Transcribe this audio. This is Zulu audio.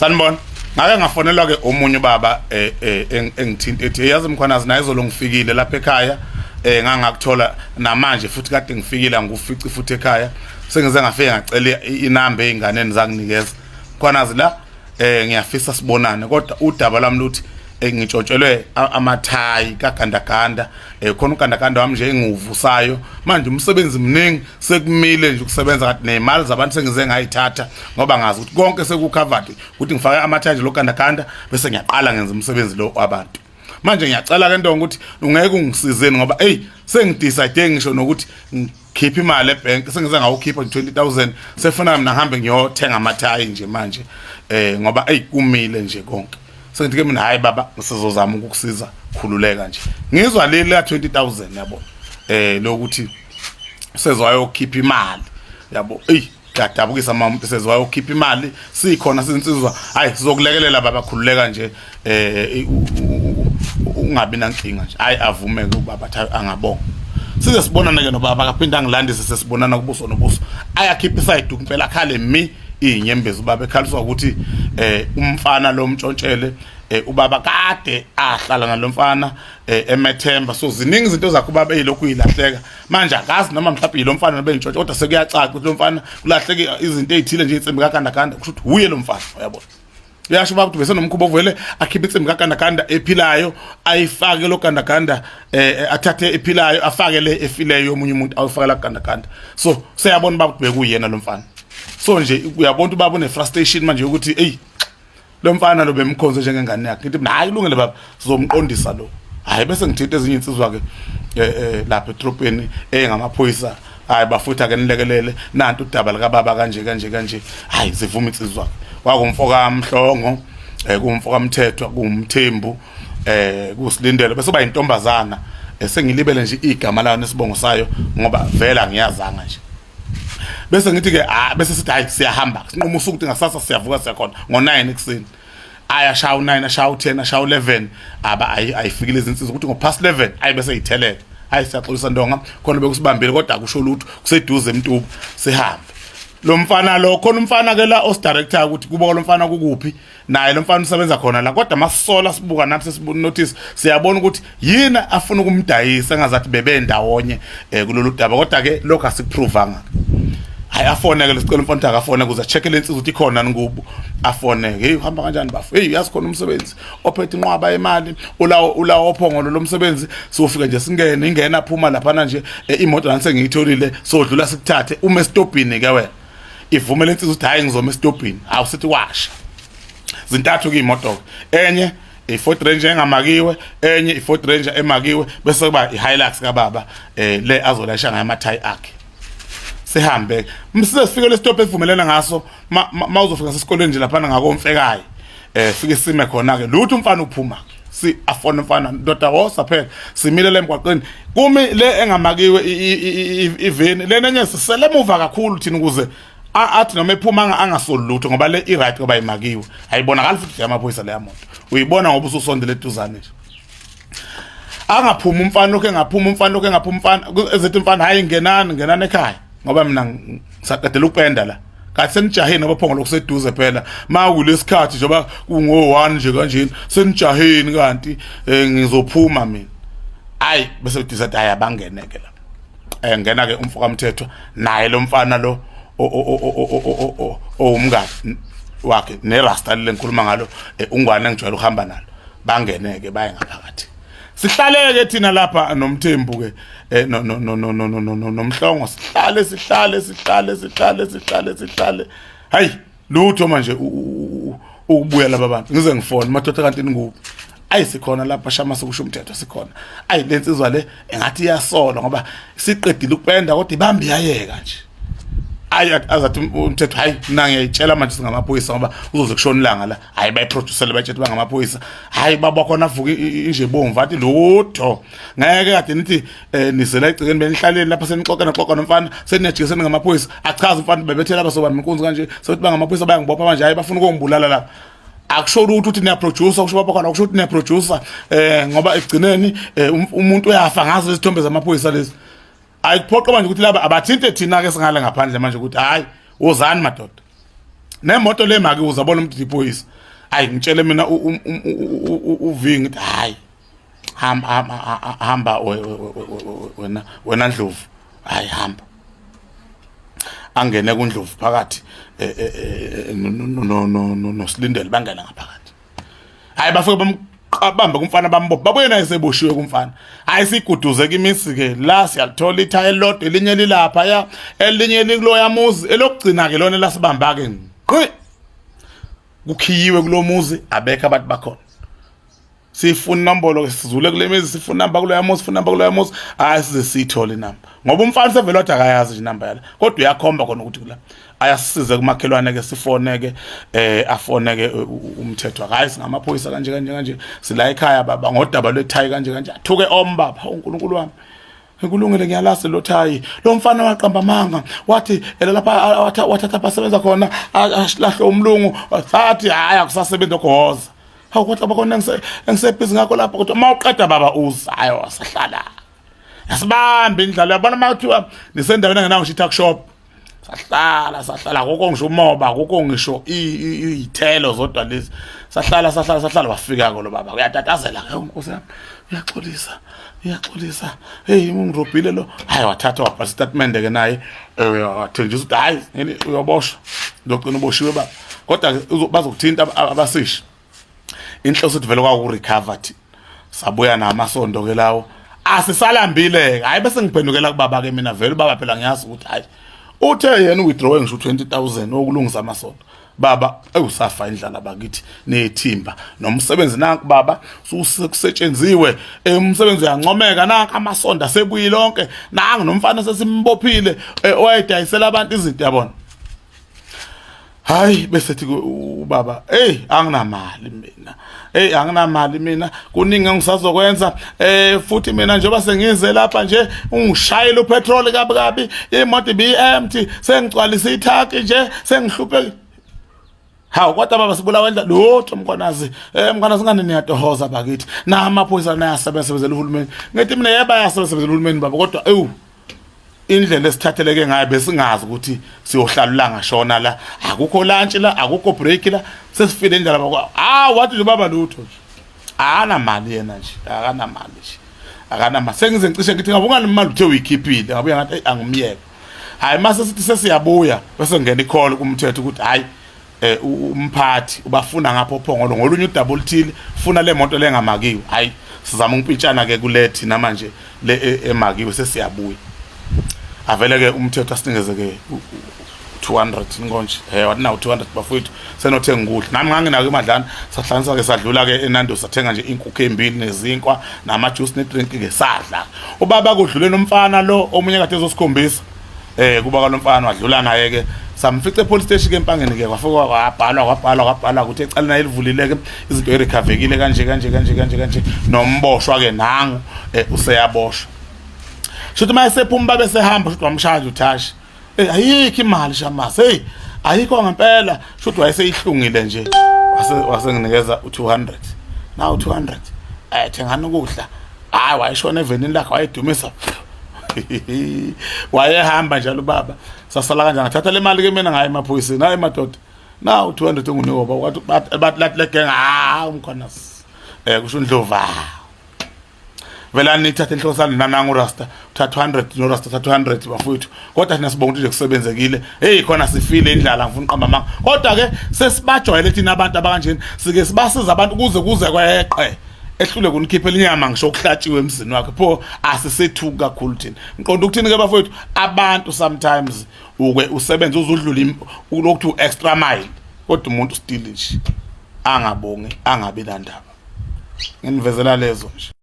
Sanibona. Ngake ngafonelwa ke omunye ubaba engithinta ethi yazi Mkhwanazi naye izolo ngifikile lapha ekhaya ngangakuthola namanje futhi kade ngifikile ngikufici futhi ekhaya sengize ngafika ngacela inamba einganeni zanginikeza. Mkhwanazi la ngiyafisa sibonane kodwa udaba lami luthi ngitshotshelwe amathayi kagandaganda khona ugandaganda wami nje engiwuvusayo manje umsebenzi mningi sekumile nje ukusebenza kade nemali zabantu sengize ngayithatha ngoba ngazi ukuthi konke sekucovered ukuthi ngifake amathayi nje logandaganda bese ngiyaqala ngenza umsebenzi lo wabantu. Manje ngiyacela ke ntonga ukuthi ungeke ungisizeni ngoba hey sengidecide ngisho nokuthi ngikhiphe imali ebank sengize ngawukhipha nje 20000 sefuna mina ngihambe ngiyothenga amathayi nje manje ngoba hey kumile nje konke. Sengithi ke mina hayi baba sizozama ukukusiza khululeka nje. Ngizwa leli la 20000 yabo lokuthi sezwayokhipha imali yabo. Ey kuyadabukisa mama umuntu sezwayokhipha imali sikhona sinsizwa hayi sizokulekelela baba khululeka nje ungabi nankinga nje. Hayi avume ke ubaba athi angabonga. Size sibonane ke nobaba akaphinda angilandise sesibonana kubuso nobuso. Ayakhipha isayidi impela khale mi inyembezi ubaba ekhaliswa ukuthi umfana lo mtshontshele ubaba kade ahlala nalomfana emethemba so ziningi izinto zakhe ubaba eyilokhu uyilahleka manje akazi noma mhlawumbe yilo mfana nobengitshontshe kodwa sekuyacaca ukuthi lo mfana kulahleke izinto ezithile nje insimbi kagandaganda kusho ukuthi uye lo mfana uyabona. Uyasho ubaba ukuthi bese nomkhuba ovele akhiphe insimbi kagandaganda ephilayo ayifake lo gandaganda athathe ephilayo afake le efileyo yomunye umuntu awufake la gandaganda so seyabona ubaba ukuthi bekuyena lo mfana. So nje uyabona ubaba une frustration manje ukuthi hey lo mfana lo bemkhonze njengengane yakhe. Ngithi mina hayi kulungile baba sizomqondisa lo. Hayi bese ngithinta ezinye insizwa ke lapha edrobheni engamaphoyisa hayi bafutha ke nilekelele nantu udaba lika baba kanje kanje kanje. Hayi zivuma insizwa ke kwakumfoka Mhlongo kumfoka Mthethwa kumthembu kusilindelo bese ba intombazana sengilibele nje igama layo nesibongo sayo ngoba vela ngiyazanga nje. Bese ngithi ke bese sithi hayi siyahamba sinquma usuku ukuthi ngasasa siyavuka siyakhona ngo9 ekuseni. Ayashaya u9 ashaya u10 ashaya u11 aba ayifikile izinsizwa ukuthi ngo past 11 ayi bese yitheleka. Hayi siyaxolisa ntonga khona bekusibambile kodwa akusho lutho kuseduze emtuba sihambe. Lo mfana lo khona umfana ke la os director ukuthi kubo lo mfana kukuphi naye lo mfana usebenza khona la kodwa masisola sibuka nathi sesibona notice siyabona ukuthi yini afuna ukumdayisa engazathi bebendawonye kulolu daba kodwa ke lokho asikuprovanga. Hayi afoneke lesicela umfana akafone ukuze check le nsizwa ukuthi ikhona nikubo afoneke hey uhamba kanjani bafo hey uyazi khona umsebenzi ophethe inqwaba yemali ulawo ulawo ophongolo lomsebenzi sofika nje singene ingena phuma lapha nje imoto nani sengiyitholile sodlula sikuthathe uma estopini ke wena ivumele insizwa ukuthi hayi ngizoma estopini awusithi washa zintathu ke imoto ke enye i-Ford Ranger engamakiwe enye i-Ford Ranger emakiwe bese kuba i-Hilux kababa le azolayisha ngayo amathayi akhe. Sihambe msize sifike le stop esivumelene ngaso mawuzofika sesikoleni nje lapha ngakomfekayi fike sime khona ke lutho umfana uphuma si afona umfana ndoda wosa phela simile le emgwaqeni kumi le engamakiwe iveni lena enye sisele emuva kakhulu thina ukuze athi noma ephuma angasoli lutho ngoba le i right ngoba imakiwe ayibonakali futhi yamaphoyisa leya moto uyibona ngoba ususondele eduzane nje. Angaphuma umfana lokho engaphuma umfana lokho engaphuma umfana ezethi umfana hayi ngenani ngenani ekhaya ngoba mina ngisaqedela ukupenda la kathi senijaheni ngoba phongo lokuseduze phela makulesikhathi njengoba kungo 1 nje kanjena senijaheni kanti ngizophuma mina. Hayi bese decide hayi abangeneke la ngena ke umfo kaMthethwa naye lo mfana lo owumngani wakhe nerasta le ngikhuluma ngalo ungwane engijwayele ukuhamba nalo bangeneke baye ngaphakathi. Sihlaleke thina lapha nomthembu ke no no no no no no no nomhlongo sihlale sihlale sihlale sihlale sihlale sihlale hayi lutho manje ukubuya laba bantu ngize ngifone madoda kanti ninguphi ayi sikhona lapha shama sokusho umthetho sikhona ayi lensizwa le engathi iyasola ngoba siqedile ukupenda kodwa ibambi yayeka nje. Ayi azathi umthetho hayi mina ngiyayitshela manje singamaphoyisa ngoba uzoze kushona ilanga la hayi bayiproducele batshela bangamaphoyisa hayi baba khona avuka inje bomvu athi lutho ngeke kade nithi nizela egcekeni benihlaleni lapha senixoxa naxoxa nomfana seniyajika seningamaphoyisa achaza umfana bebethela abasobamba inkunzi kanje sokuthi bangamaphoyisa bayangibopha manje hayi bafuna ukungibulala lapha. Akusho lutho ukuthi niyaproducer kusho baba khona akusho ukuthi niyaproducer ngoba ekugcineni umuntu uyafa ngazo izithombe zamaphoyisa lezi. Ayikuphoqa manje ukuthi laba abathinte thina ke singale ngaphandle manje ukuthi hayi wozani madoda. Nemoto le maki uzabona umuntu iphoyisa. Hayi ngitshele mina uV ngithi hayi hamba hamba hamba wena wena Ndlovu hayi hamba angene kuNdlovu phakathi eh, eh, eh, no no no noSilindele bangena ngaphakathi hayi bafike bamqabambe kumfana bambophe babuye naye seboshiwe kumfana hayi siguduze kimisi ke la siyalithola ithayi elilodwa elinye lilapha ya elinye likuloya muzi elokugcina ke lona lasibamba ke ngqi kukhiyiwe kulomuzi abekho abantu bakhona sifuna inombolo ke sizule kule mizi sifuna inamba kuloya muzi sifuna inamba kuloya muzi hayi size siyithole inamba ngoba umfana sevele wathi akayazi nje inamba yala kodwa uyakhomba khona ukuthi kula ayasisize kumakhelwane ke sifone ke eh afone ke umthetho hayi singamaphoyisa kanje kanje kanje sila ekhaya baba ngodaba lwethayi kanje kanje athuke ombaba uNkulunkulu wami Kulungile ngiyalazi lo thayi lo mfana waqamba amanga wathi ela lapha wathatha abasebenza khona alahle umlungu sathi hayi akusasebenzi okhoza hawu kodwa bakhona engisebhizi ngakho lapho kodwa uma uqeda baba uza hayi wasahlala yasibamba indlala yabona uma kuthiwa nisendaweni engenawo ngisho i-tuck shop sahlala sahlala akukho ngisho umoba akukho ngisho iy'thelo zodwa lezi sahlala sahlala sahlala wafika-ko lo baba uyatatazela ke nkosi yami uyaxolisa uyaxolisa heyi ungirobhile lo hhayi wathatha wabhala isitatimende-ke naye um wathenjisa ukuthi hhayi uyoboshwa uzogcina uboshiwe baba kodwa bazokuthinta abasishi inhloso ukuthi vele kwaku-recover thina sabuya namasondo ke lawo asisalambile hayi bese ngiphendukela kubaba ke mina vele ubaba phela ngiyazi ukuthi hayi uthe yena withdraw ngisho 20000 okulungisa amasondo baba ewusafa indlala bakithi nethimba nomsebenzi nanku baba usekusetshenziswe eh, umsebenzi uyancomeka nanku amasondo asebuyile lonke nangu nomfana sesimbophile eh, owayedayisela abantu izinto yabona hayi bese thi ubaba hey anginamali mina hey anginamali mina kuningi engisazokwenza eh futhi mina njengoba sengize lapha nje ungishayela upetrol kabi kabi imoto ibi empty sengigcwalisa ithaki nje sengihluphekile Hawu kodwa baba sibulawa indla lutho mkwanazi eh mkwanazi ngani niyatohoza bakithi na amaphoyisa nayasebenza sebenzela uhulumeni ngithi mina yeba yasebenza sebenzela uhulumeni baba kodwa ewu indlela esithatheleke ngayo besingazi ukuthi siyohlala ulanga shona la akukho lunch la akukho break la sesifile indlela bakwa ah wathi nje baba lutho nje akanamali yena nje akanamali nje akanamali sengize ngicishe ngithi ngabe unganemali uthe uyikhiphile ngabuya ngathi eyi angumyeke hayi mase sithi sesiyabuya bese ngena icall kumthetho ukuthi hayi eh umphathi ubafuna ngapho phongolo ngolunye udaba oluthile funa le moto lengamakiwe hayi sizama ukumpintshana ke kule thina manje le e, emakiwe sesiyabuya avele ke umthetho asinikeze ke 200 nkonje eh wathi nawo 200 bafowethu senothenga ukudla nami nganginako imadlana sahlanganisa ke sadlula ke enando sathenga nje inkukhu embili nezinkwa nama juice ne drink ke sadla ubaba kudlule nomfana lo omunye kade ezosikhombisa eh kuba kalomfana wadlula naye ke samfica epolice station ke empangeni ke kwafika kwabhalwa kwabhalwa kwabhalwa ukuthi ecaleni ayilivulile ke izinto irecovekile kanje kanje kanje kanje kanje nomboshwa ke nangu eh, useyaboshwa shuthi uma esephuma babe sehamba shuthi wamshaya nje uthashi eh ayikho imali shamase hey ayikho ngempela shuthi wayeseyihlungile nje wase wasenginikeza u200 now 200 eh thengani ukudla hayi wayeshona evenini lakhe wayedumisa wayehamba njalo ubaba sasala kanjani ngathatha le mali ke mina ngaye emaphoyiseni hayi madoda now 200 engunika baba wathi bathi lathi legenge ah umkhona eh kusho uNdlovu velani nithathe inhloko sami nanangu rasta uthatha 100 no rasta uthatha 100 bafowethu kodwa thina sibonga ukuthi nje kusebenzekile hey khona sifile indlala ngifuna uqamba amanga kodwa ke sesibajwayele thina abantu abakanjeni sike sibasiza abantu kuze kuze kweqe ehlule kunikhiphela inyama ngisho okuhlatshiwe emzini wakhe pho asisethuki kakhulu thina ngiqonda ukuthini ke bafowethu abantu sometimes uke usebenze uzudlula lokhu extra mile kodwa umuntu still nje angabongi angabi nandaba nginivezela lezo nje.